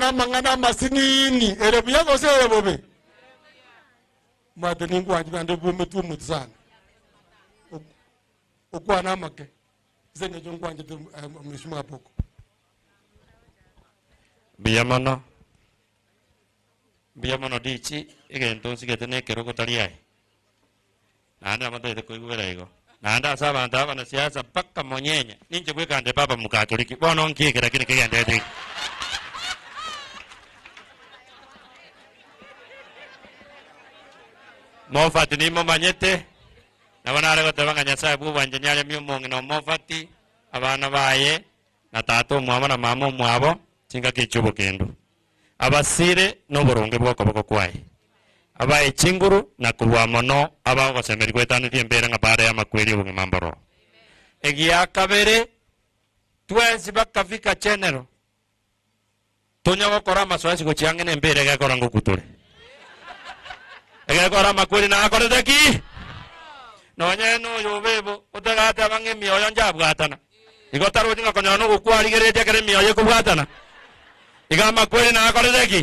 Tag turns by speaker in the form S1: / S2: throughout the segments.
S1: Tokwana amang'ana amasinini, ere buya gose ere bobe? Omanyete ninkwanche naende bwometwe omotu sana. Okwane amake, ase eng'encho nkwanchete mheshimiwa Apoko.
S2: Mbuya mono, mbuya mono Dichi, egento nsigete na ekerogo tari aye. Naende nabo ntagete koigwera igo. Naende ase abanto aba abanasiasa mpaka monyenye, ninche bweka nde papa Mokatoliki, bono nki eke lakini kegenderete iga? Mofati nimomanyete, nabo nare goteba ng'a Nyasae bw'obwanchani aremie omong'ina o Mofati, abana baye, na tata omwabo na mama omwabo, chingaki chi'obokendu. Abasire noboronge bw'okoboko kwaye, abae chinguru na kobua mono abagosemeria goetaneria embeera ng'a baada y'amakweri obogima mboroo. Egia kabere, twensi bakafika general, tonya gokora amasoesi gochia ang'e nembeera egekora ngokwa tore. Egekora amakweri nakorete ki? Nonye noyo obe bo, otagateba ng'a emioyo njabwatana. Igo tarochi ng'a konyora nogokwa arigereretie ekero emioyo ekobwatana. Igo amakweri nakorete ki?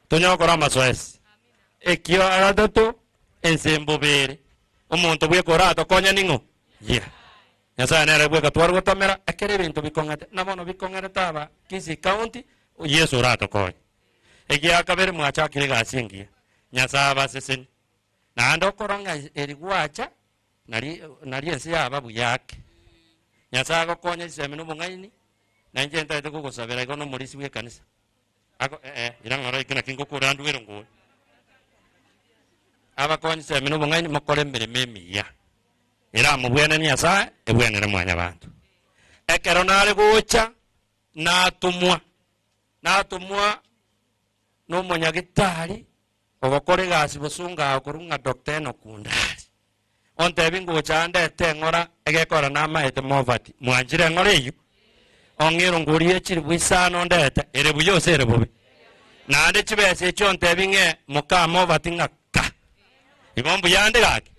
S2: Tonyare gokora amasoesi. Ekio gatato, ense mbobe ere. Omonto bweka oratokonye ning'o? Yeah. Nyasaye nere bweka tware gotomera ekero ebinto bikong'ete. Na bono bikong'erete aba Kisii County, Yeso oratokonye. Egia kabere mwachakire egasi engiya. Nyasaye abasesenie. Naende okora ng'a eri gwacha, Nari, nari ense yaba buya ake. Nyasae agokonye chisemi na obong'aini, na inche ntagete kogosabera igo nomorisia bw'ekanisa. Ako, eh, eh, ira ng'ora eke naki ngokora ndwere ngore. Abakonye chisemi na obong'aini mokore emeremo emiya. Eramobwenere Nyasae, ebwenere mwanyabanto. Ekero nare gocha, natomwa, natomwa nomonyagitari Ogokora egasi bosongo ao korwa ng'a Doctor Enock Ndari. Ontebi ngocha ndete eng'ora egekora namaete Mofati. Mwanchire eng'ora eyio? Ong'e erongori ye chilifu isano ndete, ere buya gose ere bobe? Naende chibesa echio ontebi ng'e moka Mofati ng'a ka. Igo mbuya ande gaki?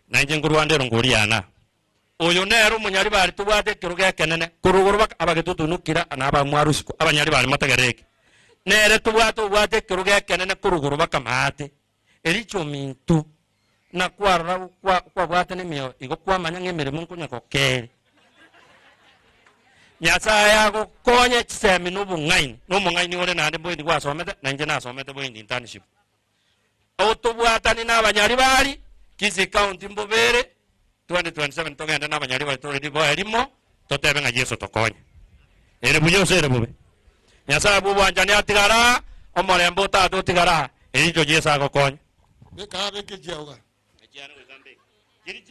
S2: Na inche nkorwa nde erongori yane aa. Oyo nere omonyaribari tobwate ekerogo ekenene korwa igoro baka abagetutunukira na abamwarusiko abanyaribari motegerere eke. Nere tobwate obwate ekerogo ekenene korwa igoro baka maate. Ericha ominto na kwarora kwa kwabwate nemioyo igo kwamanya ng'a emeremo nkonya gokere. Nyasaye agokonye chisemi na obong'aini, na omong'aini ore naende mboendi gwasomete, na inche nasomete boendi internship. Otobwatani na abanyaribari, Kisii County mbobere, 2027 togende na abanyaribari tore riboe rimo, totebe ng'a Yeso tokonye. Ere buya gose ere bobe? Nyasaye bw'obwanchani atigare aa, omorembe o Tata otigare aa, erincho Yeso agokonye.
S1: Beka aa beka echiao igaa.
S2: Echiane goika mbeke. Chiri chia.